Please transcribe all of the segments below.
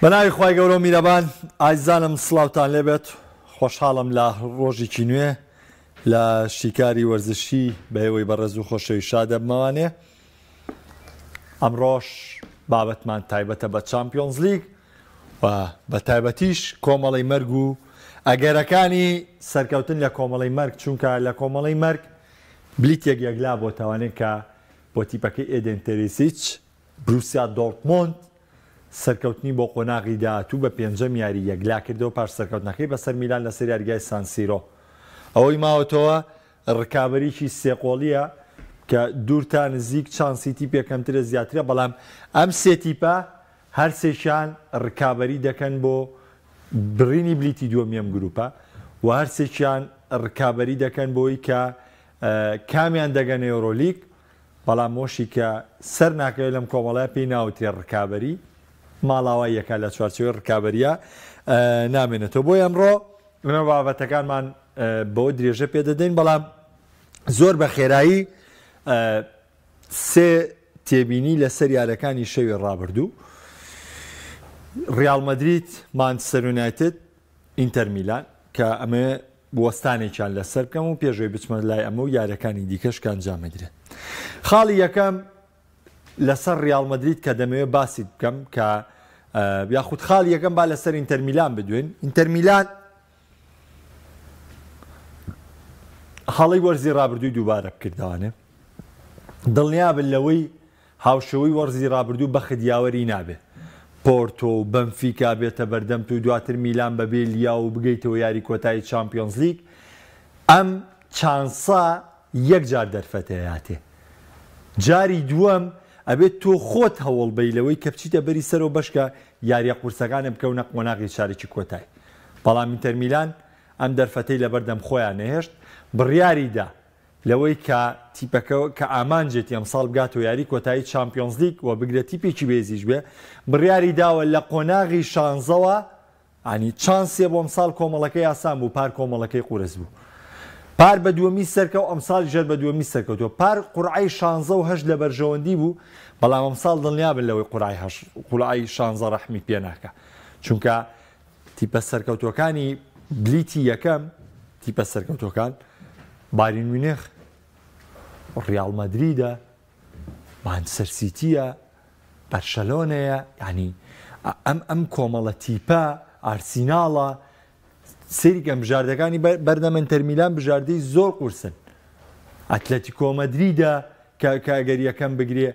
بەناوی خوای گەورە و میرەبان ئازیزانم سڵاوتان لێبێت خۆشحاڵم لە ڕۆژێکی نوێ لە شیکاری وەرزشی بە ئێوەی بەڕێز و خۆشەویست شادەبمەوانێ ئەمڕۆش بابەتمان تایبەتە بە چامپیۆنزلیگ و بە تایبەتیش کۆمەڵی مەرگ و ئەگەرەکانی سەرکەوتن لە کۆمەڵی مەرگ چونکە لە کۆمەڵی مەرگ بلیتێک یەکلا بۆ تاوانێک کە بۆ تیپەکەی ئێدێن تێریسیچ بروسیا دۆرتمۆند سەرکەوتنی بۆ قۆناغی داهاتوو بە پێنجەم یاری یەکلاکردەوە پاش سەرکەوتنەکەی بەسەر میلان لەسەر یاریگای سان سیرۆ. ئەوەی ماوەتەوە رکابەریی سێقۆڵییە کە دوور تا نزیک چانسی تیپێک کەمترە زیاترە، بەڵام ئەم سێ تیپە هەرسێکیان رکابەری دەکەن بۆ بڕینی بلیتی دووەمی ئەم گروپە و هەرسێکیان رکابەری دەکەن بۆی کە کامیان دەگەنە یۆرۆلیگ. بەڵام مۆشی کە سەر ناکەوێت لەم کۆمەڵەیە پێی ناوترێ ڕکابەری، ماڵاوای یەکە لە چوارچێوەی ڕکابەریە نامێنێتەوە. بۆیە ئەمڕۆ ئێمە بابەتەکانمان بەوە درێژە پێ دەدەین، بەڵام زۆر بە خێرایی سێ تێبینی لەسەر یارەکانی شەوی ڕابردوو ڕیاڵ مەدرید، مانچستەر یونایتد، ئینتەر میلان کە ئەمەوێ وەستانێکیان لەسەر بکەم و پێش ئەوەی بچمە لای ئەمە و یاریەکانی دیکەش کە ئەنجام ئەدرێن. خاڵی یەکەم لەسەر ڕیاڵ مەدرید کە دەمەوێت باسی بکەم کە یاخود خاڵی یەکەم با لەسەر ئینتەر میلان بدوێن. ئینتەر میلان هەڵەی وەرزی ڕابردووی دووبارە بکردوانێ دڵنیابن لەوەی هاوشێوەی وەرزی رابردوو بەخت یاوەری نابێ پۆرتۆ و بەنفیکا بێتە بەردەمت و دواتر میلان بەبێ لیاو و بگەیتەوە یاری کۆتایی چامپیۆنزلیگ، ئەم چانسە یەک جار دەرفەت ئەیاتێ جاری دووەم ئەبێت تۆ خۆت هەوڵ بەی لەوەی کە بچیتە بەری سەرەوە بەشکە یاریە قورسەکانە بکەونە قۆناغی چارەکی کۆتای بەڵام ئینتەرمیلان ئەم دەرفەتەی لەبەردەم خۆیان نەهێشت بڕیاری دا لەوەی کە تیپەکە کە ئامانجێتی ئەمساڵ بگاتەوە یاری کۆتایی چامپیۆنزلیگ و بگرە تیپێکی بەهێزیش بێ، بڕیاری داوە لە قۆناغی شانزەوە ینی چانسێ بۆ ئەمساڵ کۆمەڵەکەی ئاسان بوو پار کۆمەڵەکەی قورس بوو. پار بە دووەمی سەرکەو ئەمساڵیش هەر بە دووەمی سەرکەوتووە. پار قورعەی شانزە و هەشت لە بەرژەوەندی بوو، بەڵام ئەمساڵ دڵنیابن لەوەی قورعەی هەشت قورعەی شانزە ڕەحمی پێ ناکا. چونکە تیپە سەرکەوتووەکانی بلیتی یەکەم، تیپە سەرکەوتووەکان بایرن میونخ، ڕیاڵ مەدریدە، مانچستەر سیتیە، بەرشەلۆنەیە، یانی ئەم ئەم کۆمەڵە تیپە، ئارسیناڵە، سەیری کەن بژاردەکانی بەردەم ئینتەر میلان بژاردەی زۆر قورسن. ئەتلەتیکۆ مەدریدە کە کە ئەگەر یەکەم بگرێ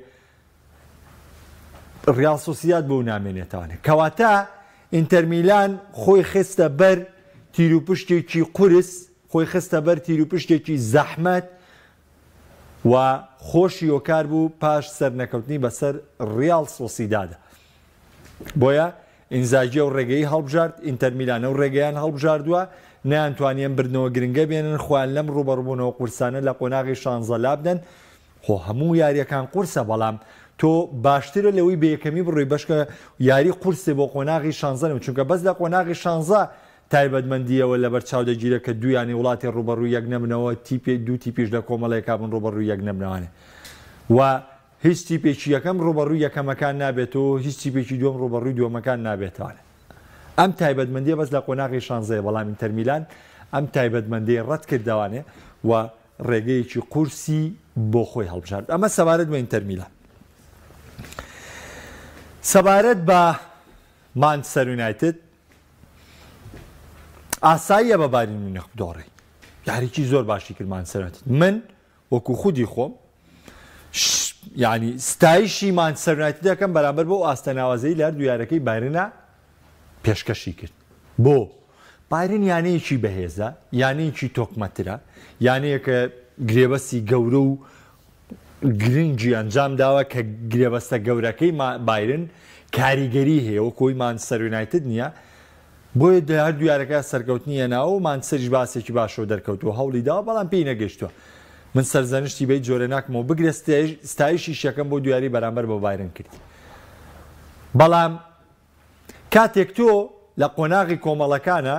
ڕیاڵ سۆسیداد بۆ نامێنێتەوانێ. کەواتە ئینتەرمیلان خۆی خستە بەر تیروپشتێکی قورس، خۆی خستە بەر تیروپشتێکی زەحمەت و خۆشی هۆکار بوو پاش سەرنەکەوتنی بەسەر ڕیاڵ سۆسیدادا. بۆیە ئینزاگی ئەو ڕێگەی هەڵبژارد، ئینتەرمیلان ئەو ڕێگەیان هەڵبژاردووە، نەیانتوانی ئەم بردنەوە گرنگە بێنن، خۆیان لەم ڕووبەڕووبوونەوە قورسانە لە قۆناغی شانزە لابدەن، خۆ هەموو یاریەکان قورسە بەڵام تۆ باشترە لەوەی بە یەکەمی بڕۆی بەشکە یاری قورسێ بۆ قۆناغی شانزە نەبێت چونکە بەس لە قۆناغی شانزە تایبەتمەندیەوە لەبەر چاو دەگیرێت کە دوو یانەی وڵاتی ڕووبەڕووی یەک نەبنەوە تیپێ دوو تیپیش لە کۆمەڵەیەکا بن ڕووبەڕووی یەک نەبنەوانێ و هیچ تیپێکی یەکەم ڕووبەڕووی یەکەمەکان نابێتەوە هیچ تیپێکی دووەم ڕووبەڕووی دووەمەکان نابێتەوانێ ئەم تایبەتمەندیە بەس لە قۆناغی شانزەیە بەڵام ئینتەرمیلان ئەم تایبەتمەندی ڕەت کردەوانێ و ڕێگەیەکی قورسی بۆ خۆی هەڵبژارد. ئەمە سەبارەت بە ئینتەر میلان. سەبارەت بە مانچستەر یونایتد ئاساییە بە بایرن میونخ بدۆڕێ. یاریی زۆر باشی کرد مانچستەر یونایتد. من وەکو خودی خۆم یعنی ستایشی مانچستەر یونایتد دەکەم بەرامبەر بەو ئاستە ناوازەی لە هەردوو یارەکەی بایرنا پێشکەشی کرد. بۆ؟ بایرن یانەیەکی بەهێزە، یانەیەکی تۆکمەترە، یانەیەکە گرێبەستی گەورە و گرنگی ئەنجام داوە کە گرێبەستە گەورەکەی بایرن کاریگەری هەیە وەکو ئەوی مانچستەر یونایتد نییە، بۆیە لە هەردوو یارەکە سەرکەوتنی هێناوە و مانچستەریش باسێکی باشەوە دەرکەوتووە هەوڵی داوە بەڵام پێی نەگەیشتووە. من سەرزەنشتی بەی جۆرە ناکەمەوە بگرە ستایشیش یەکەم بۆ دوو یاری بەرامبەر بە بایرن کردی. بەڵام کاتێک تۆ لە قۆناغی کۆمەڵەکانە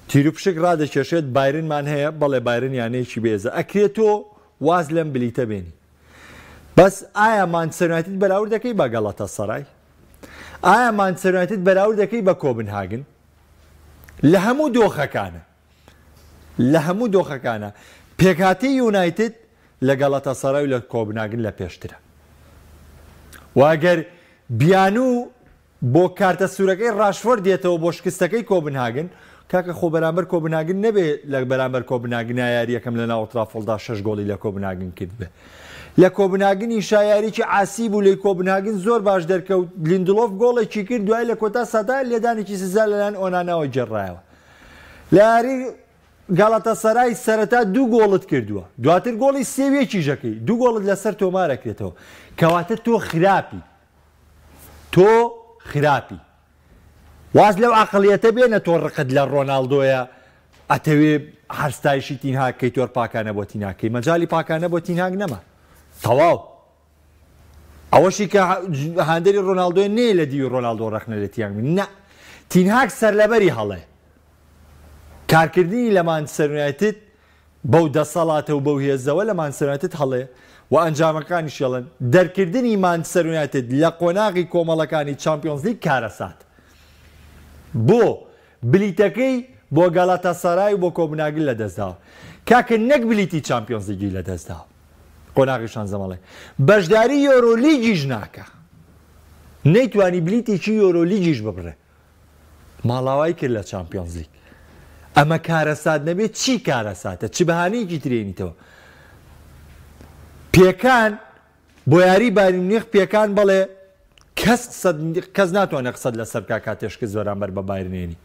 تیروپشک ڕادەکێشێت بایرنمان هەیە، بەڵێ بایرن یانەیەکی بەهێزە، ئەکرێ تۆ واز لەم بلیتە بێنی. بەس ئایا مانچستەر یونایتد بەراورد دەکەی بە گەڵەتەسەرای؟ ئایا مانچستەر یونایتد بەراورد دەکەی بە کۆبنهاگن؟ لە هەموو دۆخەکانە لە هەموو دۆخەکانە پێکهاتەی یونایتد لە گەڵەتەسەرای و لە کۆبنهاگن لە پێشترە و ئەگەر بیانوو بۆ کارتە سوورەکەی ڕاشفۆرد دێتەوە بۆ شکستەکەی کۆبنهاگن، کاکە خۆ بەرامبەر کۆبنهاگن نەبێ لە بەرامبەر کۆبنهاگنا یارییەکەم لە ناو ئۆڵترافۆڵدا شەش گۆڵی لە کۆبنهاگن کردبێ. لە کۆبنهاگنیشا یاریی عاسی بوو لێی کۆبنهاگن زۆر باش دەرکەوت، لیندڵۆف گۆڵێکی کرد دوای لە کۆتا ساتا لێدانێکی سزا لەلایەن ئۆناناوە گێڕرایەوە. لە یاری گاڵاتاسارای سەرەتا دوو گۆڵت کردووە دواتر گۆڵی سێ و یەکیش ئەکەی دوو گۆڵت لەسەر تۆمارەکرێتەوە کەواتە تۆ خراپی. تۆ خراپی. واز لەو عەقڵیەتە بێنە تۆ ڕقت لە ڕۆناڵدۆیە ئەتەوێ هەر ستایشی تینهاگ کەی تۆر پاکانە بۆ تینهاگ کەی مەجالی پاکانە بۆ تینهاگ نەما تەواو ئەوەشی کە هاندەری ڕۆناڵدۆیە نەیە لە دیوی ڕۆناڵدۆ ڕەخنە لە تینهاگ نا تینهاگ سەرلەبەری هەڵەیە کارکردنی لە مانچستەر یونایتد بەو دەسەڵاتە و بەو هێزەوە لە مانچستەر یونایتد هەڵەیە و ئەنجامەکانیشی هەڵەن، دەرکردنی مانچستەر یونایتد لە قۆناغی کۆمەڵەکانی چامپیۆنزلیگ کارەسات بۆ بلیتەکەی بۆ گالاتاسارای و بۆ کۆبنهاگن لەدەستداوە، کاکە نەک بلیتی چامپیۆنزلیگی لەدەستداوە قۆناغی شانزەمەڵێ بەشداری یۆرۆلیگیش ناکا نەیتوانی بلیتێکی یۆرۆلیگیش ببڕێ. ماڵاوای کرد لە چامپیۆنزلیگ. ئەمە کارەسات نەبێت چی کارەساتە؟ چ بەهانەیەکی تر ێنیتەوە؟ پێکان بۆ یاری بایرن میونخ پێکان بەڵێ کەس قسەت کەس ناتوانێت قسەت لەسەر بکا کاتێ شکست بەرامبەر بە بایرنێنی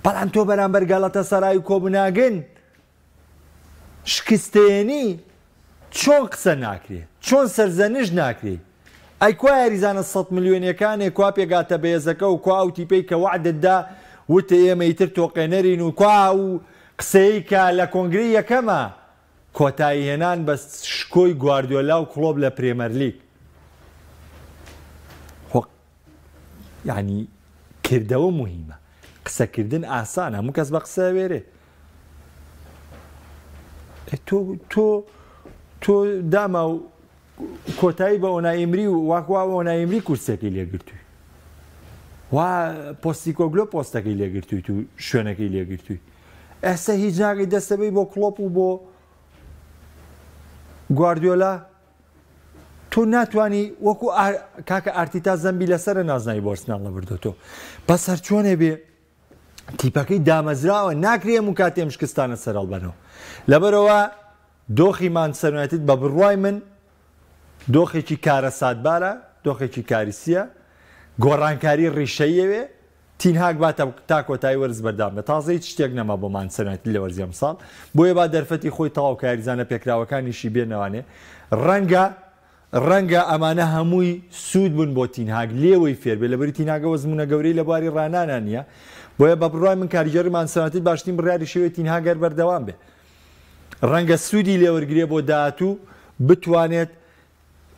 بەڵام تۆ بەرامبەر گەڵەتەسەرای و کۆبناگن شکستێنی چۆن قسە ناکرێ؟ چۆن سەرزەنشت ناکرێی؟ ئەی کوا یاریزانە سەت ملیۆنیەکانێ کوا پێکهاتە بەهێزەکە و کوا ئەو تیپەی کە وەعدت دا وتت ئێمە ئیتر تۆقێنەرین و کوا ئەو قسەیەی کە لە کۆنگرەی یەکەما کۆتایی هێنان بە شکۆی گواردیۆلا و کڵۆپ لە پرێمەرلیگ خۆ یانی کردەوە موهیمە قسەکردن ئاسانە هەموو کەس بە قسە ئەوێرێ تۆ تۆ تۆ داما و کۆتایی بە ئۆنایمری و واکوا ئۆنایمری کورسەکەی لێگرتووی وا پۆستیکۆگلۆ پۆستەکەی لێگرتوویت و شوێنەکەی لێگرتووی ئێستا هیچ ناگەی دەستەبەی بۆ کڵۆپ و بۆ گواردیۆلا تۆ ناتوانی وەکو کاکە ئارتیتا زەمبی لەسەرە نازناوی بۆ ئەرسناڵ نەبردۆتۆ بەس هەرچۆنێ بێ تیپەکەی دامەزراوە ناکرێ هەموو کاتێ ئەم شکستانە سەرهەڵبەنەوە لەبەرەوە دۆخی مانچستەر یونایتد بە بڕوای من دۆخێکی کارەساتبارە دۆخێکی کاریسیە گۆڕانکاری ڕیشەیەوێ تین هاگ با تا کۆتایی وەرز بەردەوام بێت، تازە هیچ شتێک نەما بۆ مانچستەر یونایتد لە وەرزی ئەمساڵ، بۆیە با دەرفەتی خۆی تەواو کە یاریزانە پێکراوەکانیشی بێنەوانێ، رەنگە رەنگە ئەمانە هەمووی سوود بن بۆ تین هاگ لێوەی فێر بێت، لەبەری تین هاگ ئەو ئەزموونە گەورەی لە بواری رانانا نییە، بۆیە بە بڕوای من کارگێڕی مانچستەر یونایتد باشترین بڕیاری شێوەی تین هاگ گەر بەردەوام بێت رەنگە سوودی لێوەرگرێ بۆ داهاتوو بتوانێت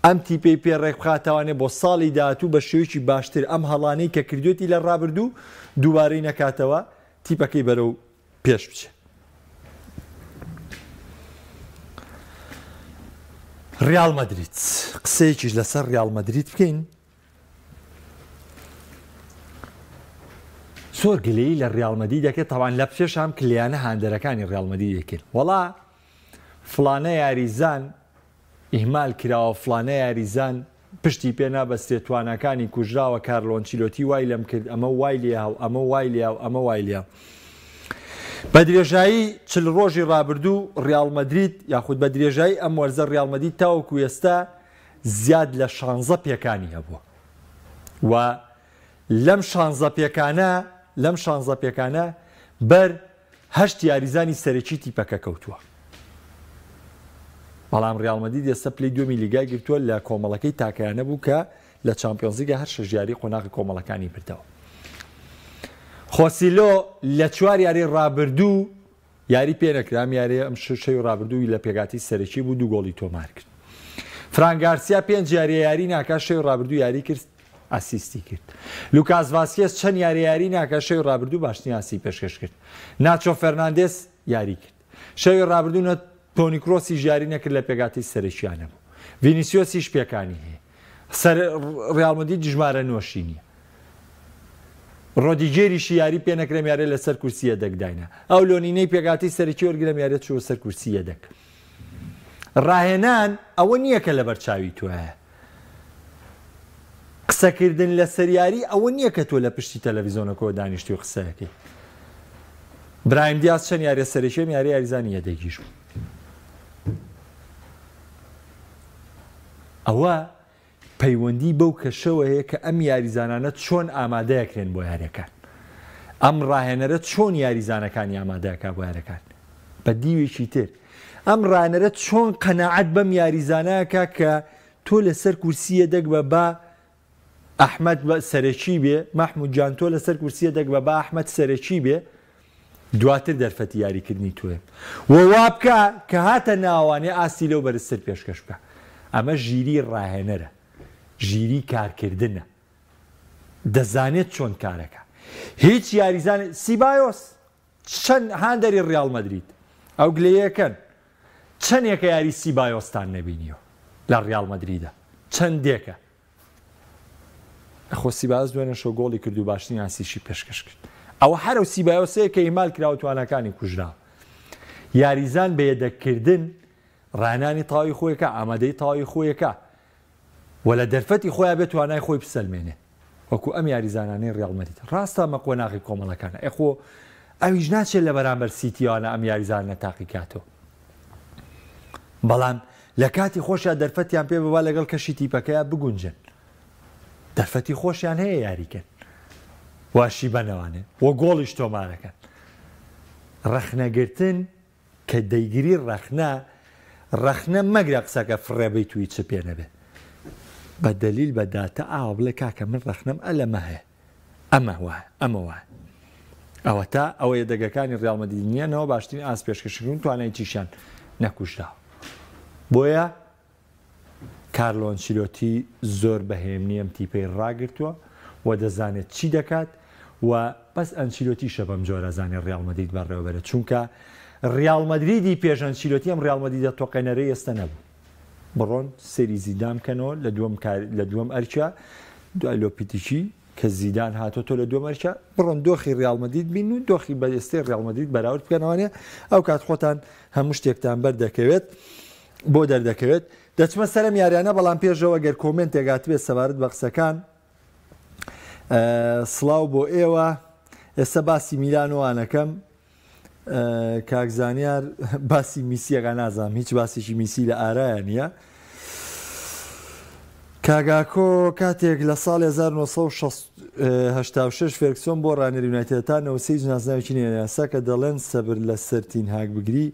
ئەم تیپەی پێ ڕێکبخاتەوانێ بۆ ساڵی داهاتوو بە شێوەیەکی باشتر ئەم هەڵانەی کە کردوێتی لە ڕابردوو دووبارەی نەکاتەوە تیپەکەی بەرەو پێش بچێ. ڕیاڵ مەدرید قسەیەکیش لەسەر ڕیاڵ مەدرید بکەین زۆر گلەیی لە ڕیاڵ مەدرید دەکرێت تاوان لە پێشام کلیانە هاندەرەکانی ڕیاڵ مەدرید دەکرد وەڵا فڵانە یاریزان ئیهمال کراوە فڵانە یاریزان پشتی پێ نابەسترێت تواناکانی کوژراوە کارلۆ ئەنچیلۆتی وای لەم کرد ئەمە وای لێ هاو ئەمە وای لێ هاو ئەمە وای لێ بە درێژایی چل ڕۆژی ڕابردوو ڕیاڵ مەدرید یاخود بە درێژایی ئەم وەرزە ڕیاڵ مەدرید تاوەکو ئێستا زیاد لە شانزە پێکانی هەبووە و لەم شانزە پێکانە لەم شانزە پێکانە بەر هەشت یاریزانی سەرەکی تیپەکە کەوتووە، بەڵام ریال مەدرید ئێستا پلەی دووەمی لیگای گرتووە، لە کۆمەڵەکەی تاکە یانە بوو کە لە چامپیۆنزلیگا هەر شەش یاریی قۆناغی کۆمەڵەکانی بردەوە. خۆسیلۆ لە چوار یاری رابردوو یاری پێنەکرا، ئەم یارییە ئەم شەوی رابردوو لە پێکهاتەی سەرەکی بوو، دوو گۆڵی تۆمارکرد. فران گارسیا پێنج یارییە یاری ناکات، شەوی رابردوو یاری کرد، ئاسیستی کرد. لوکاس ڤاسکێز چەند یاریە یاری ناکات، شەوی رابردوو باشترین ئاستی پێشکەش کرد. ناچۆ فێرناندێز یاری کرد. شەوی رابردوو نە تۆنی کرۆسیش یاری نەکرد لە پێکهاتەی سەرەکییانە بوو. ڤینیسیۆسیش پێکانی هەیە. سەر ریال مەدرید ژمارە نۆشی نییە. ڕۆدیگێریشی یاری پێ نەکرێم یاریە لەسەر کورسی یەدەک داینا. ئەو لۆنینەی پێکهاتەی سەرەکی وەرگرم یاریە چووە سەر کورسی یەدەک. ڕاهێنان ئەوە نییە کە لەبەر چاوی تۆیە. قسەکردن لەسەر یاری ئەوە نییە کە تۆ لە پشتی تەلەڤیزۆنەکەوە دانیشتی و قسەیەکەی. برایم دیاز چەند یاریە سەرەکیەم یاری یاریزانی یەدەگیش بوو. ئەوە پەیوەندی بەو کەشەوە هەیە کە ئەم یاریزانانە چۆن ئامادەکرێن بۆ یاریەکان. ئەم ڕاهێنەرە چۆن یاریزانەکانی ئامادەکا بۆ یاریەکان. بە دیوێکی تر ئەم ڕانەرە چۆن قەناعەت بەم یاریزانەکا کە تۆ لەسەر کورسی یەدەگ بە با ئەحمەد بە سەرەکی بێ، مەحمود جان تۆ لەسەر کورسی یەدەگ بە با ئەحمەد سەرەکی بێ، دواتر دەرفەتی یاریکردنی تۆیە و وابکە کە هاتە ناوانێ ئاستی لەو بەرزتر پێشکەش بکە. ئەمە ژیری ڕاهێنەرە، ژیری کارکردنە، دەزانێت چۆن کارەکە. هیچ یاریزان سیبایۆس چەند هاندەری ڕیاڵ مەدرید ئەو گلەیەکەن چەندێکە یاری سیبایۆستان نەبینیوە لە ڕیاڵ مەدریدە چەندێکە خۆ سیبایۆس دوێنێ شەو گۆڵی کرد و باشترین ئاسیشی پێشکەش کرد. ئەوە هەر ئەو سیبایۆسەیە کە ئیهمال کرا و تواناکانی کوژرا. یاریزان بە یەدەگکردن ڕاهێنانی تەواوی خۆیەکە، ئامادەی تەواوی خۆیەکە و لە دەرفەتی خۆیا بێت توانای خۆی بسەلمێنێ. وەکو ئەم یاریزانانەی ڕیاڵ مەدرید. ڕاستە ئەمە قۆناغی کۆمەڵەکانە. ئێ خۆ ئەویش ناچێت لە بەرامبەر سیتییەوانە ئەم یاریزانانە تاقیکاتەوە. بەڵام لە کاتی خۆشیا دەرفەتیان پێ ببا لەگەڵ کەشی تیپەکەیا بگونجن دەرفەتی خۆشیان هەیە یاریکەن واشی بەنەوانێ و گۆڵیش تۆمارەکەن ڕەخنەگرتن کە دەیگری ڕەخنە ڕەخنە مەگرە قسەکە فڕێبەی توی چ پێ نەبێ بە دەلیل بە داتا ئاوا بڵێ کاکە من ڕەخنەم ئەلەمە هەیە ئەمە وایە ئەمە وایە ئەوەتا ئەوە یەدەگەکانی ڕیاڵ مەدرید نییەنەوە باشترین ئاست پێشکەشکردن توانای چیشیان نەکوژراوە بۆیە کارلۆ ئەنچیلۆتی زۆر بە هێمنی ئەم تیپەی ڕاگرتووە و دەزانێت چی دەکات و بەس ئەنچیلۆتیشە بەم جۆرە زانێ ڕیاڵ مەدرید بەڕێوەبەرێت چونکە ڕیاڵ مەدریدی پێش ئەنچیلۆتی ئەم ڕیاڵ مەدریدە تۆقێنەرەی ئێستا نەبوو بڕۆن سەیری زیدان بکەنەوە لە دووەم کار لە دووەم ئەرکە دوای لۆپیتیکی کە زیدان هاتۆ تۆ لە دووەم ئەرکە بڕۆن دۆخی ڕیاڵ مەدرید بین و دۆخی بە ئێستەی ڕیاڵ مەدرید بەراورد بکەنەوانێ ئەو کات خۆتان هەموو شتێکتان بەردەکەوێت بۆ دەردەکەوێت دەچمە سەرم یاریانە بەڵام پێشەوە گەر کۆمێنتێک هاتبێت سەبارەت بە قسەکان سڵاو بۆ ئێوە ئێستا باسی میلانۆوانەکەم کاک زانیار باسی میسیەکە نازانم هیچ باسێکی میسی لە ئارایە نییە. کاگاکۆ کاتێک لە ساڵ 1986 فێرکسۆن بۆ ڕانەری یونایتد تا 93 هیچ نازناوێکی نەهێنا کە دەڵێن سەبر لەسەر تینهاگ بگری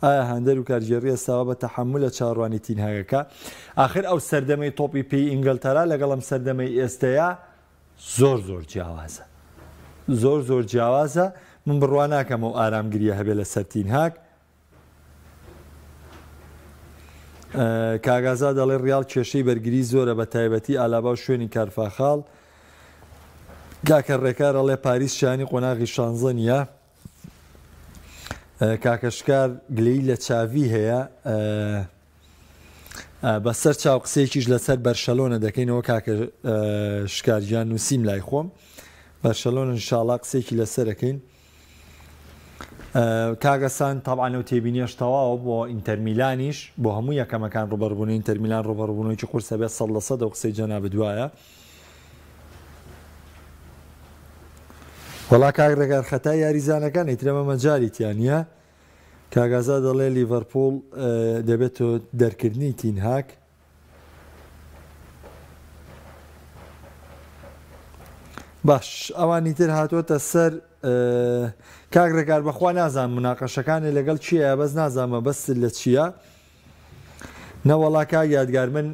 ئایا هاندەر و کارگێڕی ئێستاوە بە تەحەمولە چاوەڕوانی تینهاگەکە ئاخر ئەو سەردەمەی تۆپی پێی ئینگلتەرا لەگەڵ ئەم سەردەمەی ئێستەیە زۆر زۆر جیاوازە زۆر زۆر جیاوازە من بڕوا ناکەم ئەو ئارامگریە هەبێ لەسەر تینهاگ کاک ئازاد دەڵێ ڕیاڵ کێشەی بەرگری زۆرە بە تایبەتی ئالابا و شوێنی کارفاخاڵ کاکە ڕێکار ئەڵێ پاریس شایانی قۆناغی شانزە نییە کاکە شکار گلەیی لە چاڤی هەیە بەسەر چاو قسەیەکیش لەسەر بەرشەلۆنە دەکەینەوە کاکە شکار گیان نووسیم لای خۆم بەرشەلۆنە انشاءاللە قسەیەکی لەسەرەکەین کاگەسان تەبعەن ئەو تێبینیەش تەواوە بۆ ئینتەرمیلانیش بۆ هەموو یەکەمەکان ڕوبەڕبوونەوەی ئینتەرمیلان ڕوبەڕبوونەوەیکی قورسە بێت 100% ئەو قسەی جەنابت وایە وەڵا کاک ڕێگار خەتای یاریزانەکان ئیترەمە مەجالی تیا نییە کاک ئازاد دەڵێ لیڤەرپوڵ دەبێت دەرکردنی تینهاک باش ئەوانی تر هاتۆتە سەر کاک ڕێکار بەخوا نازانم مناقەشەکانی لەگەڵ کێیە بەس نازانمە بەس لە چییە نەوەڵا کاک یادگار من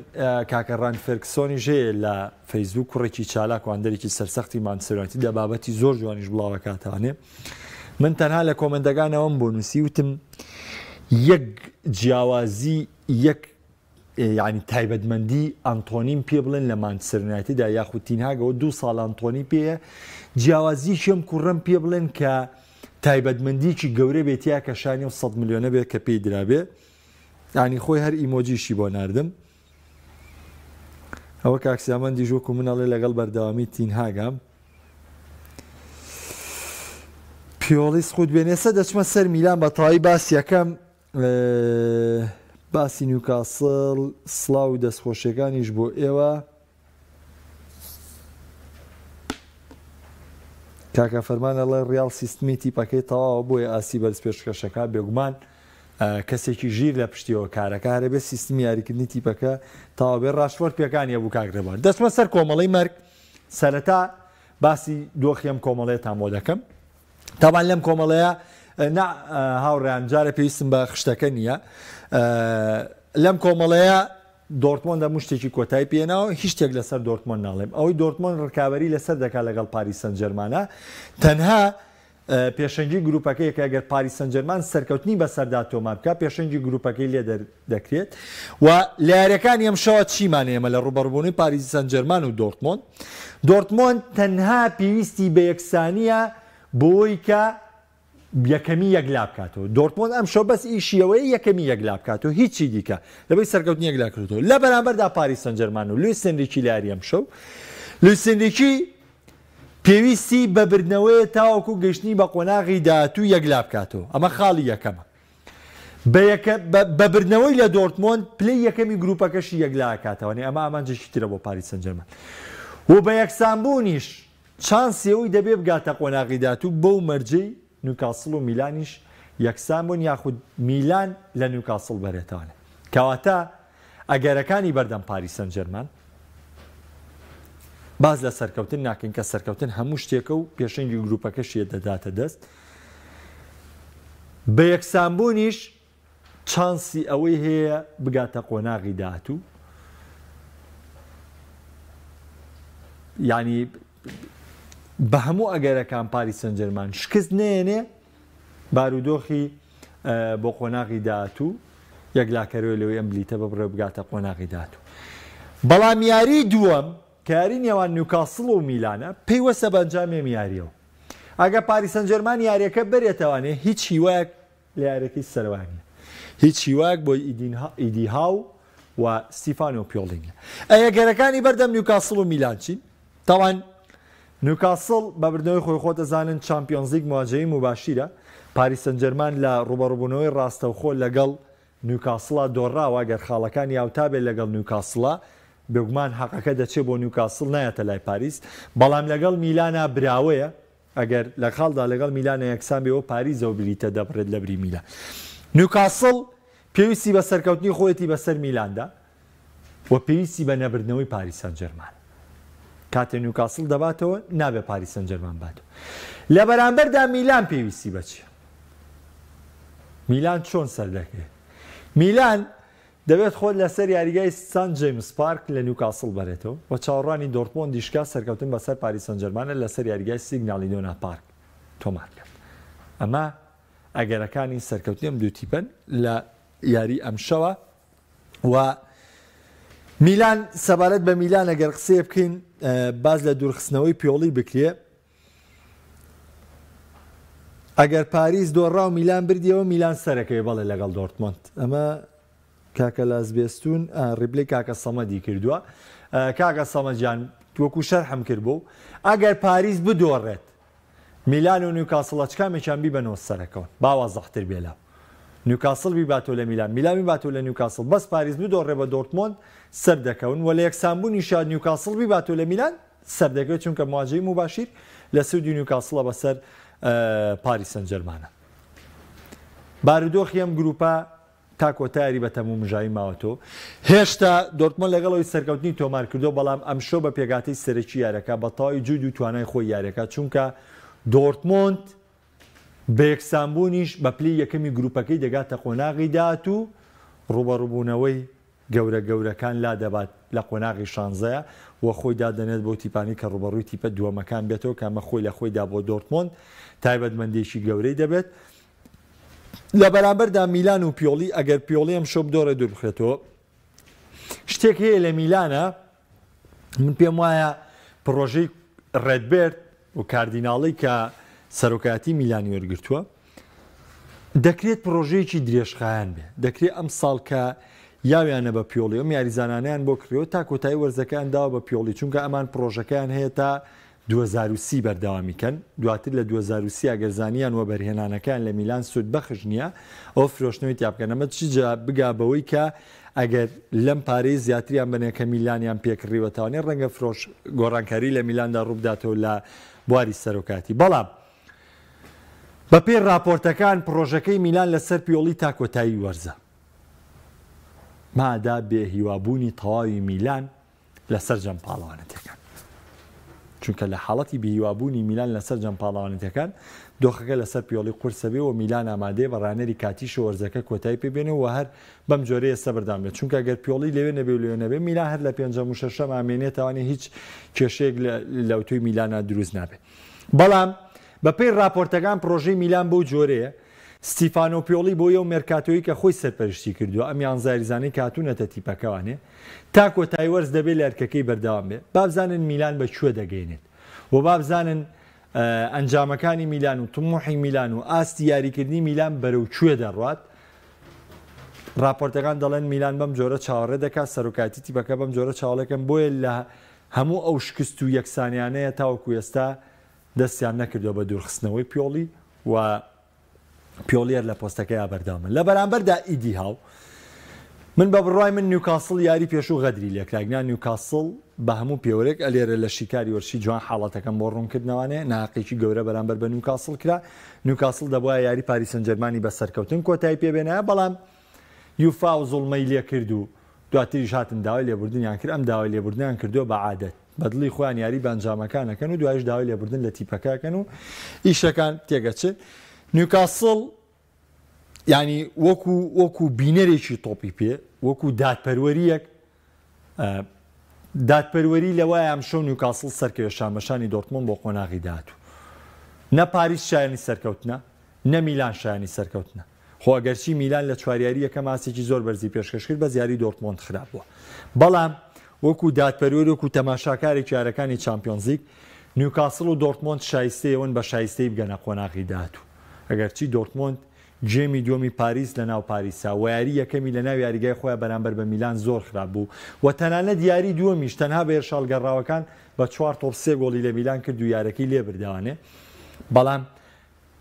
کاکە ڕان فێرکسۆنیش هەیە لە فەیسبوک کوڕێکی چالاک و هاندەرێکی سەرسەختی مانچستەر یونایتد لە بابەتی زۆر جوانیش بڵاوەکاتانێ من تەنها لە کۆمنتەکانەوەم بۆ نووسی وتم یەک جیاوازی یەک یعنی تایبەتمەندی ئەنتۆنیم پێ بڵێن لە مانچستەر یونایتددا یاخود تینهاگەوە دوو ساڵ ئەنتۆنی پێیە جیاوازیەکی ئەم کوڕەم پێ بڵێن کە تایبەتمەندیکی گەورە بێت یا کە شانی و 100 ملیۆنە بێت کە پێی درابێ یانی خۆی هەر ئیمۆجیشی بۆ ناردم ئەوە کاک سیامەندیش وەکو من ئەڵێ لەگەڵ بەردەوامی تینهاگام. پیۆڵی سقوت بێن ئێستا دەچمە سەر میلان بە تەواوی باس یەکەم باسی نیوکاسڵ سڵاو و دەستخۆشیەکانیش بۆ ئێوە کاکە فەرمان ئەڵێ ڕیاڵ سیستمی تیپەکەی تەواوە بۆیە ئاستی بەرز پێشکەشەکە بێگومان کەسێکی ژیر لە پشتیەوە کارەکە هەرەبێ سیستمی یاریکردنی تیپەکە تەواو بێ ڕاشفۆرد پێکانی هەبوو کاک ڕێبوار دەچمە سەر کۆمەڵەی مەرگ سەرەتا باسی دۆخی ئەم کۆمەڵەیەتان بۆ دەکەم تاوان لەم کۆمەڵەیە نا هاوڕیان جارە پێویستم بە خشتەکە نییە لەم کۆمەڵەیە دۆرتمۆند هەموو شتێکی کۆتای پێناوە هیچ شتێک لەسەر دۆرتمۆند ناڵێم ئەوەی دۆرتمۆند ڕکابەری لەسەر دەکات لەگەڵ پاریس سەنجەرمانە تەنها پێشەنگی گروپەکەیە کە ئەگەر پاریس سەنجەرمان سەرکەوتنی بەسەردا تۆمار بکات پێشەنگی گروپەکەی لێ دەردەکرێت و لە یاریەکانی ئەمشەوە چیمان ئێمە لە ڕوبەڕبوونەوەی پاریس سەنجەرمان و دۆرتمۆند دۆرتمۆند تەنها پێویستی بە یەکسانیە بۆی کە یەکەمی یەکلا بکاتەوە دۆرتمۆند ئەمشەو بەس ئیشی ئەوەیە یەکەمی یەکلا بکاتەوە هیچی دیکە لەبەی سەرکەوتنی یەکلا کردەوە لە بەرامبەردا پاریس سەنجەرمان و لویس ئێنریکی لە یاری ئەمشەو لویس ئێنریکی پێویستی بە بردنەوەیە تاوەکو گەیشتنی بە قۆناغی داهاتوو یەکلا بکاتەوە ئەمە خاڵی یەکەمە بە بردنەوەی لە دۆرتمۆند پلەی یەکەمی گروپەکەشی یەکلا ئەکاتەوە ئەمە ئامانجێکی ترە بۆ پاریس سەنجەرمان و بە یەکسانبوونیش چانسی ئەوەی دەبێ بگاتە قۆناغی داهاتوو بەو مەرجەی نیوکاسڵ و میلانیش یەکسان بوون یاخود میلان لە نیوکاسڵ بەرێتەوە. کەواتە ئەگەرەکانی بەردەم پاریس سانجێرمان باس لە سەرکەوتن ناکەین کە سەرکەوتن هەموو شتێکە و پێشەنگی گروپەکەشی دەداتە دەست. بە یەکسانبوونیش چانسی ئەوەی هەیە بگاتە قۆناغی داهاتوو یانی بە هەموو ئەگەرەکان پاریس سەنجەرمان شکست نەیەنێ بارودۆخی بۆ قۆناغی داهاتوو یەکلاکەرەوە لەوەی ئەم بلیتە ببڕێ بگاتە قۆناغی داهاتوو بەڵام یاری دووەم کە یاری نێوان نیوکاسڵ و میلانە پەیوەستە بە ئەنجامی ئەم یاریەوە ئەگە پاریس سەنجەرمان یاریەکە بەرێتەوانێ هیچ هیوایەک لە یاریەکەی سەرەوە نیە هیچ هیوایەک بۆ ئیدی هاو و ستیفانۆ پیۆڵی نیە. ئەی ئەگەرەکانی بەردەم نیوکاسڵ و میلان چین؟ تاوان نیوکاسڵ بە بردنەوەی خۆی خۆ دەزانن چامپیۆنزلیگ مواجهەی موباشیرە پاریس سەنجەرمان لە ڕوبەڕوبوونەوەی ڕاستەوخۆ لەگەڵ نیوکاسڵا دۆڕاوە گەر خاڵەکانی هاوتا بێت لەگەڵ نیوکاسڵا بێگومان حەقەکە دەچێت بۆ نیوکاسڵ نایەتە لای پاریس بەڵام لەگەڵ میلانا براوەیە ئەگەر لە خاڵدا لەگەڵ میلانە یەکسان بێ و پاریزەوە بلیتە دەبڕێت لەبری میلان. نیوکاسڵ پێویستی بە سەرکەوتنی خۆیەتی بەسەر میلاندا و پێویستی بە نەبردنەوەی پاریس سانجێرمانە. کاتێ نیوکاسڵ دەباتەوە نابێ پاریس سانجێرمان باتەوە. لە بەرامبەردا میلان پێویستی بە چییە؟ میلان چۆن سەردەکەوێت؟ میلان دەبێت خۆت لەسەر یاریگای سانت جەیمس پارک لە نیوکاسڵ بەرێتەوە و چاوەڕوانی دۆرتمۆندیش کە سەرکەوتن بەسەر پاریس سانجێرمانە لەسەر یاریگای سیگناڵ ئیدۆنا پارک تۆمار بکات. ئەمە ئەگەرەکانی سەرکەوتنی ئەم دوو تیپەن لە یاری ئەمشەوە و میلان سەبارەت بە میلان ئەگەر قسەیە بکەین باز لە دوورخستنەوەی پیۆڵی بکرێ ئەگەر پاریس دۆڕا و میلان بردیەوە میلان سەرەکەوێ بەڵێ لەگەڵ دۆرتمۆند ئەمە کاکە لاس بێستون reply کاکە سەمەدی کردووە کاکە سەمەجان وەکو شەرحم کرد بوو ئەگەر پاریس بدۆڕێت میلان و نیوکاسڵە چکامێکیان بیبەنەوە سەرەکەون باوا زەحتر بێلا نیوکاسڵ بیباتۆ لە میلان میلان بیباتۆ لە نیوکاسڵ بەس پاریس بدۆڕێ بە دۆرتمۆند سەر دەکەون و لە یەکسانبوونیشا نیوکاسڵ بیباتۆ لە میلان سەردەکەوێت چونکە مواجەی موباشیر لە سوودی نیوکاسڵە بەسەر پاریس سەنجەرمانە. بارودۆخی ئەم گروپە تا کۆتا یاری بە تەمومژاوی ماوەتەوە. هێشتا دۆرتمۆند لەگەڵ ئەوەی سەرکەوتنی تۆمار کردووە بەڵام ئەمشەو بە پێکهاتەی سەرەکی یاریەکە بە تەواوی جود و توانای خۆی یاریەکە چونکە دۆرتمۆند بە یەکسانبوونیش بە پلەی یەکەمی گروپەکەی دەگاتە قۆناغی داهاتوو ڕوبەڕوبوونەوەی گەورە گەورەکان لادەبات لە قۆناغی شانزەیە و خۆی دادەنێت بەو تیپانەی کە ڕووبەڕووی تیپە دووەمەکان بێتەوە کە ئەمە خۆی لە خۆیدا بۆ دۆرتمۆند تایبەتمەندییەکی گەورەی دەبێت. لە بەرامبەردا میلان و پیۆڵی ئەگەر پیۆڵی ئەمشەو بدۆڕێ دووربخرێتەوە شتێک هەیە لە میلانە من پێم وایە پڕۆژەی ڕێدبێرد و کاردیناڵی کە سەرۆکایەتی میلانی وەرگرتووە دەکرێت پڕۆژەیەکی درێژخایەن بێ دەکرێت ئەم ساڵ کە یاویانە بە پیۆڵی ئەم یاریزانانیان بۆ کڕیەوە تا کۆتایی وەرزەکەیان داوە بە پیۆڵی چونکە ئەمان پڕۆژەکەیان هەیە تا 2030 بەردەوامی کەن، دواتر لە 2030 ئەگەر زانیان وەبەرهێنانەکەیان لە میلان سوودبەخش نییە، ئەوە فرۆشتنەوەی تیا بکەن، ئەمە چ جا بگا بەوەی کە ئەگەر لەم پارەی زیاتریان بەنێ کە میلانیان پێ کڕیوەتەوانێ ڕەنگە فرۆش گۆڕانکاری لە میلاندا ڕووبداتەوە لە بواری سەرۆکاتی. بەڵام بەپێی ڕاپۆرتەکان پڕۆژەکەی میلان لەسەر پیۆڵی تا کۆتایی وەرزە. مادا بێ هیوابوونی تەواوی میلان لە سەرجەم پاڵەوانێتیەکان. چونکە لە حاڵەتی بێهیوابوونی میلان لە سەرجەم پاڵەوانێتیەکان، دۆخەکە لەسەر پیۆڵی قورسە بێ و میلان ئامادەیە بە ڕانەری کاتیشەوە وەرزەکە کۆتایی پێ بێنێ و هەر بەم جۆرە ئێستا بەردەوام بێت. چونکە گەر پیۆڵی لەوێ نەبێ و لەوێ نەبێ، میلان هەر لە پێنجەم و شەشەم ئامێنێتەوانێ هیچ کێشەیەک لە ئەوتۆی میلانا دروست نابێ. بەڵام بەپێی ڕاپۆرتەکان پڕۆژەی میلان بەو جۆرەیە، ستیفانۆ پیۆڵی بۆ یەو مێرکاتۆی کە خۆی سەرپەرشتی کردووە، ئەم یانزە یاریزانەی کە هاتوونەتە تیپەکەوانێ، تا کۆتایی وەرز دەبێت لە ئەرکەکەی بەردەوام بێت. با بزانن میلان بە کوێ دەگەینێت و با بزانن ئەنجامەکانی میلان و تموحی میلان و ئاستی یاریکردنی میلان بەرەو کوێ دەڕوات. راپۆرتەکان دەڵێن میلان بەم جۆرە چاوەڕێ دەکات، سەرۆکایەتی تیپەکە بەم جۆرە چاوەڵێکەن، بۆیە لە هەموو ئەو شکست و یەکسانیانەیە تاوەکو ئێستا دەستیان نەکردووە بە دوورخستنەوەی پیۆڵی و پیۆڵی هەر لە پۆستەکەیا بەردەوامە. لە بەرامبەردا ئیدی هاو، من بە بڕوای من نیوکاسڵ یاری پێشوو غەدری لێکرا، گنا نیوکاسڵ بە هەموو پێوەرێک ئەلێرە لە شیکاری وەرشی جوان حاڵەتەکەم بۆ ڕوونکردنەوانێ، ناهەقیی گەورە بەرامبەر بە نیوکاسڵ کرا، نیوکاسڵ دەبوایە یاری پاریس سانجێرمانی بە سەرکەوتن کۆتایی پێبێنایە، بەڵام یوفا و زوڵمەی لێکرد و دواتریش هاتن داوای لێبوردنیان کرد، ئەم داوای لێبوردنیان کردووە بە عادەت، بە دڵی خۆیان یاری بە ئەنجامەکان ئەکەن و دوایش داوای لێبوردن لە تیپەکە ئەکەن و ئیشەکان تێگەچن. نیوکاسڵ یانی وەکو وەکو بینەرێکی تۆپی پێ، وەکو دادپەروەریەک، دادپەروەری لەوایە ئەمشەو نیوکاسڵ سەرکەوێت شانبەشانی دۆرتمۆند بۆ قۆناغی داهاتوو. نە پاریس شایەنی سەرکەوتنە، نە میلان شایەنی سەرکەوتنە. خۆ ئەگەرچی میلان لە چوار یاری یەکەم ئاستێکی زۆر بەرزی پێشکەش کرد بەس یاری دۆرتمۆند خراپ بووە. بەڵام وەکو دادپەروەر وەکو تەماشاکارێکی یارەکانی چامپیۆنزلیگ، نیوکاسڵ و دۆرتمۆند شایستەی ئەوەن بە شایستەیی بگەنە قۆناغی داهاتوو. ئەگەرچی دۆرتمۆند گێمی دووەمی پاریس لە ناو پاریسا و یاری یەکەمی لە ناو یاریگای خۆیان بەرامبەر بە میلان زۆر خراپ بوو و تەنانەت یاری دووەمیش تەنها بە هێرشاڵگەڕاوەکان بە چوار تۆپ سێ گۆڵی لە میلان کرد و یارەکەی لێبردەوانێ بەڵام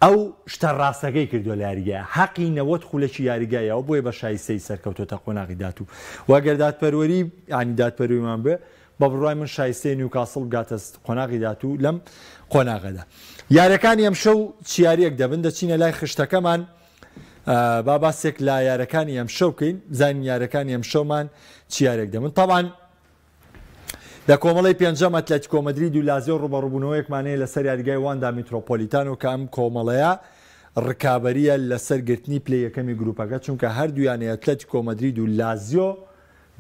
ئەو شتە ڕاستەکەی کردووە لە یاریگای حەقی 90 خولەکی یاریگای یاوە بۆیە بە شایستەیی سەرکەوتۆتە قۆناغی داهاتوو و ئەگەر دادپەروەری یانی دادپەروەریمان بوێ بە بڕوای من شایستەیە نیوکاسڵ بگاتە قۆناغی داهاتوو لەم قۆناغەدا. یاریەکانی ئەمشەو چ یاریەک دەبن؟ دەچینە لای خشتەکەمان با باسێک لە یارەکانی ئەمشەو بکەین بزانین یارەکانی ئەمشەومان چ یارێک دەبن تاوان لە کۆمەڵی پێنجەم ئەتلەتیکۆ مەدرید و لازیۆ ڕوبەڕوبوونەوەیەکمان هەیە لەسەر یاریگای واندا میترۆپۆلیتانۆ کە ئەم کۆمەڵەیە ڕکابەریە لەسەر گرتنی پلەی یەکەمی گروپەکە چونکە هەردوویانەی ئەتلەتیکۆ مەدرید و لازیۆ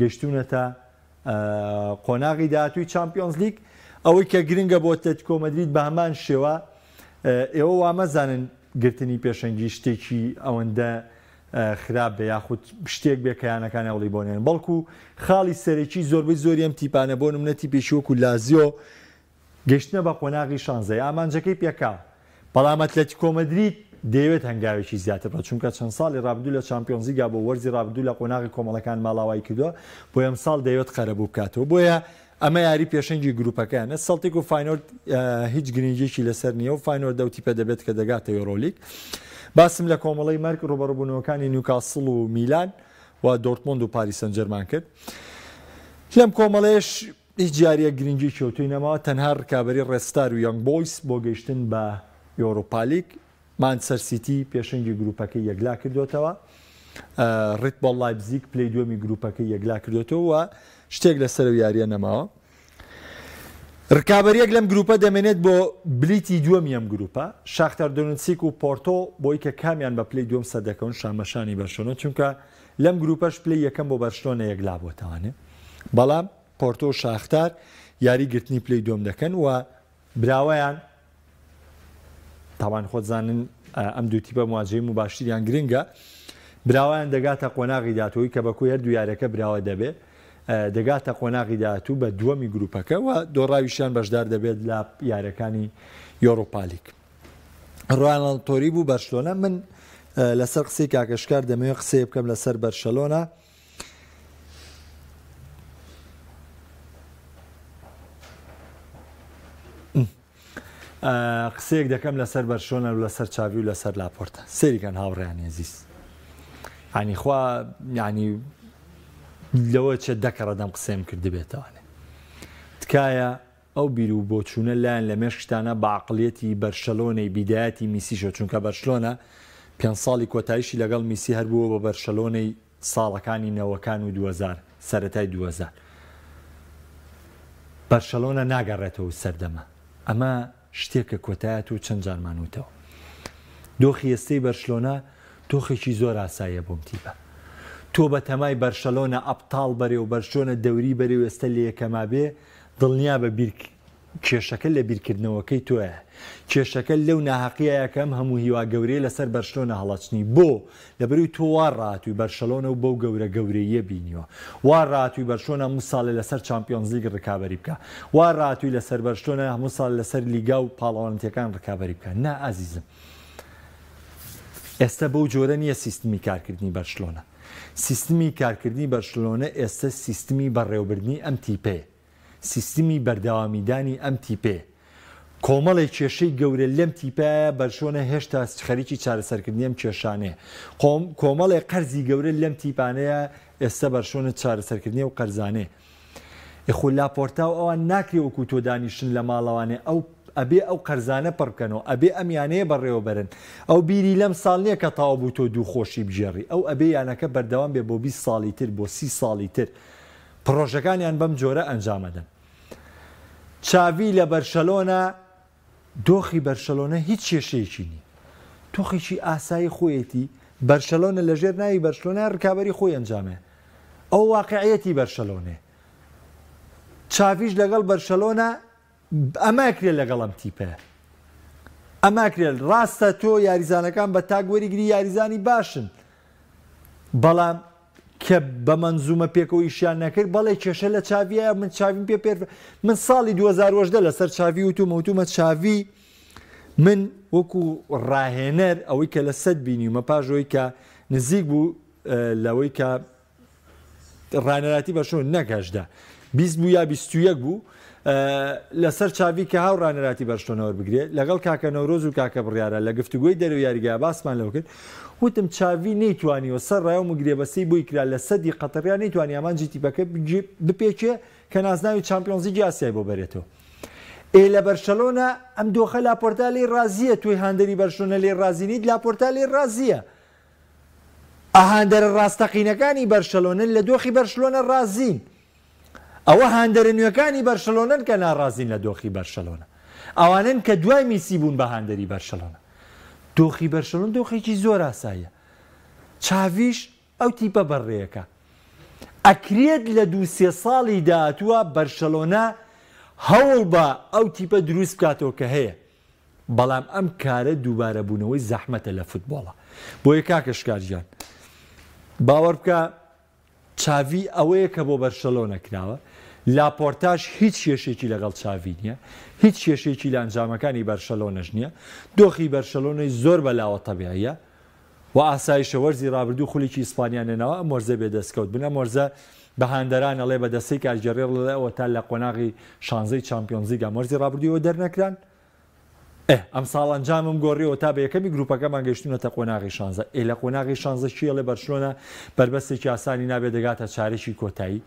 گەشتونەتە قۆناغی داهاتووی چامپیۆنزلیگ. ئەوەی کە گرنگە بۆ ئەتلەتیکۆ مەدرید بە هەمان شێوە ئێوە وامەزانن گرتنی پێشەنگی شتێکی ئەوەندە خراپ بێ یاخود شتێک بێ کە یانەکان هەوڵی بۆ نێن بەڵکو خاڵی سەرەکی زۆربەی زۆری ئەم تیپانە بۆ نمونە تیپێکی وەکو لازیۆ گەیشتنە بە قۆناغی شانزەی ئامانجەکەی پێکا، بەڵام ئەتلەتیکۆ مەدرید دەیەوێت هەنگاوێکی زیاتر بڕێت، چونکە چەند ساڵی رابردوو لە چامپیۆنزلیگا بۆ وەرزی رابردوو لە قۆناغی کۆمەڵەکان ماڵاوایی کردووە، بۆیە ئەمساڵ دەیەوێت قەرەبوو بکاتەوە، بۆیە ئەمە یاری پێشەنگی گروپەکەیانە، سێڵتیک و فاینۆرد هیچ گرنگیەکی لەسەر نییە و فاینۆرد ئەو تیپە دەبێت کە دەگاتە یۆرۆلیگ. باسم لە کۆمەڵەی مەرگ رووبەڕووبوونەوەکانی نیوکاسڵ و میلان و دۆرتمۆند و پاریس سانجێرمان کرد. لەم کۆمەڵەیەش هیچ یارییەک گرنگییەکی ئەوتۆی نەماوە، تەنها رکابەری رێدستار و یانگ بۆیس بۆ گەیشتن بە یۆرۆپالیگ. مانچستەر سیتی پێشەنگی گروپەکەی یەکلاکردۆتەوە، رێدبۆڵ لایپزیگ پلەی دووەمی گروپەکەی یەکلاکردۆتەوە و شتێک لەسەر ئەو یارییە نەماوە. رکابەرییەک لەم گروپە دەمێنێت بۆ بلیتی دووەمی ئەم گروپە، شاختار دۆنتسیک و پۆرتۆ بۆی کە کامیان بە پلەی دووەم سەردەکەون شانبەشانی بەرشلۆنە، چونکە لەم گروپەش پلەی یەکەم بۆ بەرشلۆنە یەکلابۆتەوانێ، بەڵام پۆرتۆ و شاختار یاری گرتنی پلەی دووەم دەکەن و براوەیان تاوان خۆت زانن ئەم دوو تیپە مواجهەی موباشریان گرنگە براوەیان دەگاتە قۆناغی داهاتووی کە بە کۆی هەردوو یارەکە براوە دەبێ دەگاتە قۆناغی داهاتوو بە دووەمی گروپەکە و دۆڕاویشیان بەشدار دەبێت لە یارەکانی یۆرۆپالیک. ڕۆیانڵ تۆری بوو بەرشلۆنە من لەسەر قسەی کاکە شکار دەمەوێت قسەیە بکەم لەسەر بەرشەلۆنە قسەیەک دەکەم لەسەر بەرشلۆنە و لەسەر چاڤی و لەسەر لاپۆرتا. سەیری کەن هاوڕێیانی ئەزیز. یعنی خوا یعنی لەوە چێت دەکەڕە دەم قسەیم کردبێتەوانێ. تکایە ئەو بیر و بۆچوونە لایەن لە مێشکتانە بە عەقڵیەتی بەرشەلۆنەی بیدایەتی میسیشەوە چونکە بەرشلۆنە پێنج ساڵی کۆتاییشی لەگەڵ میسی هەر بووە بە بەرشەلۆنەی ساڵەکانی نەوەکان و 2000 سەرەتای 2000 بەرشەلۆنە ناگەڕێتەوە سەردەمە ئەمە شتێکە کۆتایەت و چەند جارمان وتەوە. دۆخی ئێستەی بەرشلۆنە دۆخێکی زۆر ئاساییە بۆم تیپە. تۆ بەتەمای بەرشەلۆنە ئەبتاڵ بەرێ و بەرشۆنە دەوری بەرێ و ئێستە لە یەکەما بێ دڵنیابە بیر کێشەکە لە بیرکردنەوەکەی تۆیە. کێشەکە لەو ناهەقییەیە کە ئەم هەموو هیوا گەورەیە لەسەر بەرشلۆنە هەڵەچنی. بۆ؟ لەبەرئەوەی تۆ وا ڕاهاتووی بەرشەلۆنە و بەو گەورە گەورەییە بینیوە. وا ڕاهاتووی بەرشلۆنە هەموو ساڵێ لەسەر چامپیۆنزلیگ ڕکابەری بکا. وا ڕاهاتووی لەسەر بەرشلۆنە هەموو ساڵێ لەسەر لیگا و پاڵەوانێتیەکان ڕکابەری بکا. نا ئازیزم. ئێستە بەو جۆرە نییە سیستمی کارکردنی بەرشلۆنە. سیستمی کارکردنی بەرشلۆنە ئێستە سیستمی بەڕێوەبردنی ئەم تیپەیە. سیستمی بەردەوامیدانی ئەم تیپەیە. کۆمەڵێک کێشەی گەورە لەم تیپەیە بەرشۆنە هێشتا خەریکی چارەسەرکردنی ئەم کێشانەیە. کۆمەڵێک قەرزی گەورە لەم تیپانەیە ئێستا بەرشۆنە چارەسەرکردنی ئەو قەرزانەیە. ئێ خۆ لاپۆرتا و ئەوان ناکرێ وەکو تۆ دانیشن لە ماڵەوانێ ئەو ئەبێ ئەو قەرزانە پڕ بکەنەوە ئەبێ ئەم یانەیە بەڕێوە بەرن ئەو بیری لەم ساڵ نیە کە تەواو بوو تۆ دوو خۆشی بگێڕی ئەو ئەبێ یانەکە بەردەوام بێ بۆ 20 ساڵی تر بۆ 30 ساڵی تر پڕۆژەکانیان بەم جۆرە ئەنجامەدەن. چاڤی لە بەرشەلۆنە دۆخی بەرشەلۆنە هیچ کێشەیەکی نییە. دۆخێکی ئاسایی خۆیەتی، بەرشەلۆنە لەژێر ناوی بەرشلۆنە رکابەری خۆی ئەنجامەیە. ئەوە واقعیەتی بەرشەلۆنەیە. چاڤیش لەگەڵ بەرشەلۆنە ئەمە ئەکرێت لەگەڵ ئەم تیپەیە. ئەمە ئەکرێت. ڕاستە تۆ یاریزانەکان بە تاک وەریگری یاریزانی باشن. بەڵام کە بە مەنزومە پێکەوە ئیشیان نەکرد بەڵێ کێشە لە چاڤیایە من چاڤیم پێ پێر من ساڵی 2018 لەسەر چاڤی وتومە وتومە چاڤی من وەکو ڕاهێنەر ئەوەی کە لە سەد بینیومە پاش ئەوەی کە نزیک بوو لەوەی کە ڕانەراتی بەرشۆن نەک هەژدە 20 بوو یا 21 بوو لەسەر چاڤی کە هاو ڕانەراتی بەرشلۆنە وەربگرێت لەگەڵ کاکە نەورۆز و کاکە بڕیارە لە گفتوگۆی دەرەوە یاریگا باسمان لەوە کرد وتم چاڤی نەیتوانیوە سەر ڕای و گرێبەستەی بۆی کرا لە سەدی قەتەریا نەیتوانی ئامانجی تیپەکە بپێکێ کە نازناوی چامپیۆنزلیگی ئاسیای بۆ بەرێتەوە ئێ لە بەرشەلۆنە ئەم دۆخە لاپۆرتا لێی ڕازیە تۆی هاندەری بەرشلۆنە لێی ڕازی نیت لاپۆرتا لێی ڕازیە هاندەرە ڕاستەقینەکانی بەرشەلۆنە لە دۆخی بەرشلۆنە ڕازین ئەوە هاندەرە نوێکانی بەرشەلۆنەن کە ناڕازین لە دۆخی بەرشەلۆنە. ئەوانەن کە دوای میسی بوون بە هاندەری بەرشەلۆنە. دۆخی بەرشەلۆنە دۆخێکی زۆر ئاساییە. چاڤیش ئەو تیپە بەڕێیەکە. ئەکرێت لە دوو سێ ساڵی داهاتووە بەرشەلۆنە هەوڵ بە ئەو تیپە دروست بکاتەوە کە هەیە. بەڵام ئەم کارە دووبارەبوونەوەی زەحمەتە لە فوتبۆڵا. بۆیە کاکە شکار گیان باوەڕ بکە چاڤی ئەوەیە کە بۆ بەرشەلۆنە کراوە، لاپۆرتاش هیچ کێشەیەکی لەگەڵ چاڤی نییە، هیچ کێشەیەکی لە ئەنجامەکانی بەرشەلۆنەش نییە، دۆخی بەرشەلۆنەی زۆر بەلاوە تەبیعییە و ئاسایشە، وەرزی رابردوو خولێکی ئیسپانیان هێناوە، ئەم وەرزە بێ دەستکەوت بن، ئەم وەرزە بە هاندەران ئەڵێ بە دەستەی کارگێڕی ئەڵێ ئەوەتا لە قۆناغی شانزەی چامپیۆنزلیگ ئەم وەرزی رابردوویەوە دەرنەکران، ئێ ئەمساڵ ئەنجامم گۆڕیەوە تا بە یەکەمی گروپەکەمان گەیشتوونەتە قۆناغی شانزە ئێ لە قۆناغی شانزە کێ ئەڵێ بەرشلۆنە بەربەستێکی ئاسانی نابێت دەگاتە چارەکی کۆتایی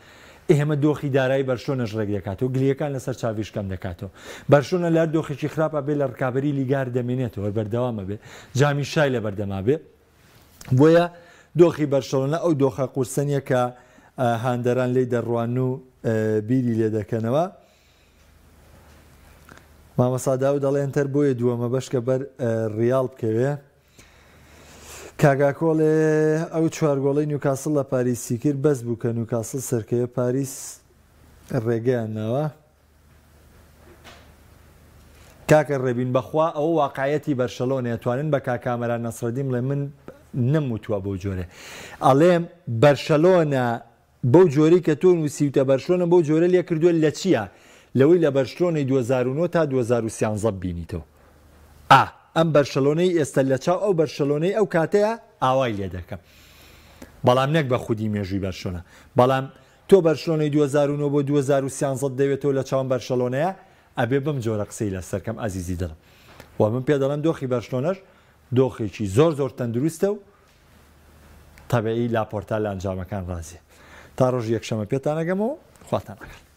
ئێمە دۆخی دارایی بەرشلۆنەش ڕێک دەکاتەوە گلیەکان لەسەر چاڤیش کەم دەکاتەوە بەرشلۆنە لە هەر دۆخێکی خراپ ئەبێ لە ڕکابەری لیگار دەمێنێتەوە هەر بەردەوام ئەبێ جامی شای لە بەردەما بێ بۆیە دۆخی بەرشلۆنە ئەو دۆخە قورسە نیە کە هاندەران لێی دەڕوان و بیری لێ دەکەنەوە. مامۆستا داود دەڵێ ئینتەر بۆیە دووەمە بەشکە بەر ڕیاڵ بکەوێ. کاگاکۆڵێ ئەو چوار گۆڵەی نیوکاسڵ لە پاریسی کرد بەس بوو کە نیوکاسڵ سەرکەوێ پاریس ڕێگەیان ناوە. کاکە ڕێبین بەخوا ئەوە واقعیەتی بەرشەلۆنەیە توانن بە کاک کامەران نەسرەدین بڵێ من نەم وتوە بەو جۆرێ ئەڵێم بەرشەلۆنە بەو جۆرەی کە تۆ نووسیوتە بەرشلۆنە بەو جۆرە لێ کردووە لە چییە؟ لەوەی لە بەرشلۆنەی 2009 تا 2013 ببینیتەوە. ئا ئەم بەرشەلۆنەی ئێستە لە چاو ئەو بەرشەلۆنەی ئەو کاتەیە ئاوای لێ دەکەم. بەڵام نەک بە خودی مێژووی بەرشلۆنە. بەڵام تۆ بەرشلۆنەی 2009 بۆ 2013 دەوێتەوە لە چاوم بەرشەلۆنەیە؟ ئەبێ بەم جۆرە قسەی لەسەر کەم ئازیزی دڵم و من پێ دەڵێم دۆخی بەرشلۆنەش دۆخێکی زۆر زۆر تەندروستە و تەبعی لاپۆرتا لە ئەنجامەکان ڕازیە. تا ڕۆژی یەکشەمە پێتان ئەگەمەوە خواتان لەگەڵ.